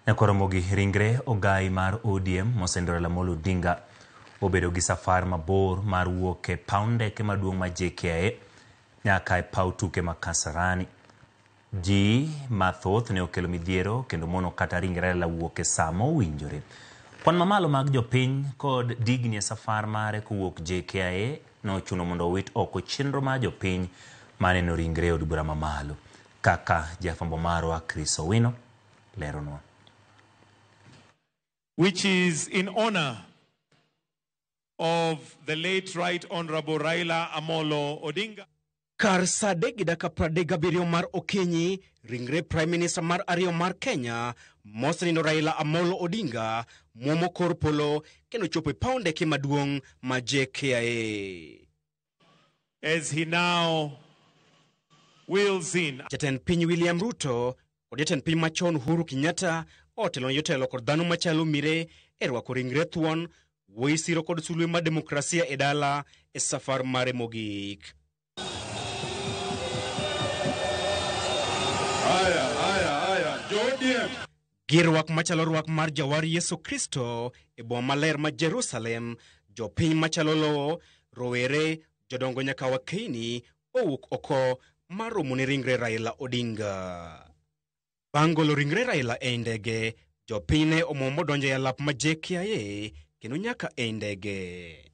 Nyaka Ramogi ringre ogai mar ODM Mosendo Raila Amolo Odinga obedo gi safar mabor mar wuok e paw ndeke maduong' ma JKIA nyaka e paw tuke ma Kasarani. Ji mathoth ne okelo midhiero kendo mono kata ringre Raila wuok e saa mowinjore. Kwan mamalo mag jopiny kod digni e safar mare kowuok JKIA nochuno mondo owit oko chenro mar jopiny mar neno ringre e od bura mamalo. Kaka jafwambo marwa Chris Owino leronwa. Which is in honor of the late Right Honorable Raila Amolo Odinga. Kar saa 3:37 mar okinyi, ringre Prime Minister mar ariyo mar Kenya, mosenindo Raila Amolo Odinga, muomo kor polo kendo chopo e paw ndeke maduong' ma JKIA. As he now wheels in. Jatend piny William Ruto kod jatend piny machon Uhuru Kenyatta otelo ne jotelo kod dhano machalo mire e rwako ringre thuon, wuoyi siro kod sulwe mar demokrasia e dala e safar mare mogik. Aya, aya, aya, jo-ODM. Gi rwak machalo rwak mar jawar Yesu Kristo e boma maler ma Jerusalem, jopiny machalo lowo, rowere, jodongo nyaka wakeini owuok oko mar romo ne ringre Raila Odinga. Bang' golo ringre Raila ei ndege, jopiny ne omwom modonjo e alap ma JKIA kendo nyaka ei ndege.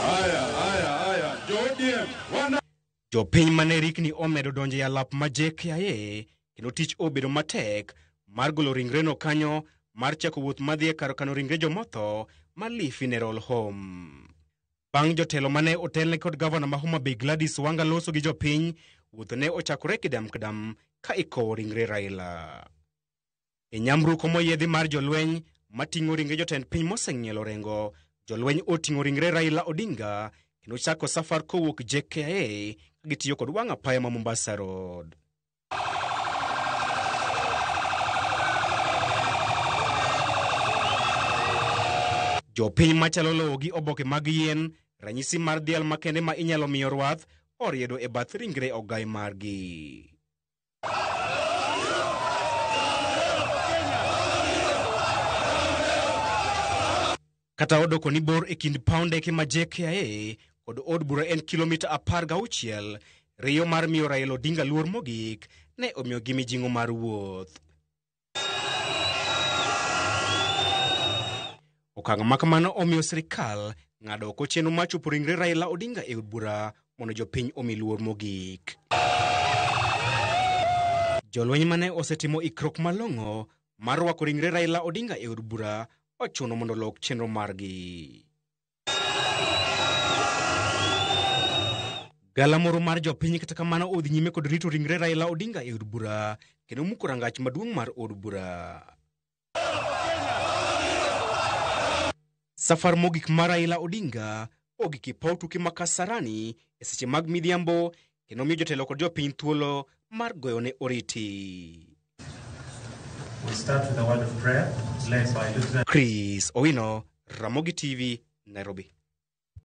Aya, aya, aya, jo-ODM, wana Jopiny mane rikni omedo donjo e alap ma JKIA kendo tich obedo matek mar golo ringreno kanyo mar chako wuoth madhi e kar kano ringre jomotho ma Lee Funeral Home. Bang' jotelo mane otelne kod gavana ma Homa Bay Gladys Wanga loso gi jopiny, wuoth ne ochakore kidam kidam ka ikowo ringre Raila. E nyamruko moyiedhi mar jolweny mating'o ringre jotend piny moseng'ielo orengo, jolweny oting'o ringre Raila Odinga kendo chako safar kowuok JKIA ka gitiyo kod wang' apaya ma Mombasa Road. Jopiny machalo lowo gi oboke mag yien, ranyisi mar dhial makende ma inyalo miyo rwath, oriedo e bath ringre ogai margi. Kata odoko ni bor e kind paw ndeke ma JKIA kod od bura en kilomita 16, riyo mar miyo Raila Odinga luor mogik ne omiyogi mijing'o mar wuoth. Okang' ma kamano omiyo sirikal ng'ado oko chenro mar chopo ringre Raila Odinga e od bura mondo jopiny omi luor mogik. Jolweny mane osetimo ikruok malong'o mar rwako ringre Raila Odinga e od bura ochuno mondo olok chenro margi. Gala moro mar jopiny kata kamano odhi nyime kod rito ringre Raila Odinga e od bura kendo muko rangach maduong' mar od bura. Safar mogik mar Raila Odinga ogik e paw tuke ma Kasarani e seche mag midhiambo kendo miyo jotelo kod jopiny thuolo mar goyone oriti. We start with a word of prayer led by Lieutenant Chris Owino, Ramogi TV, Nairobi.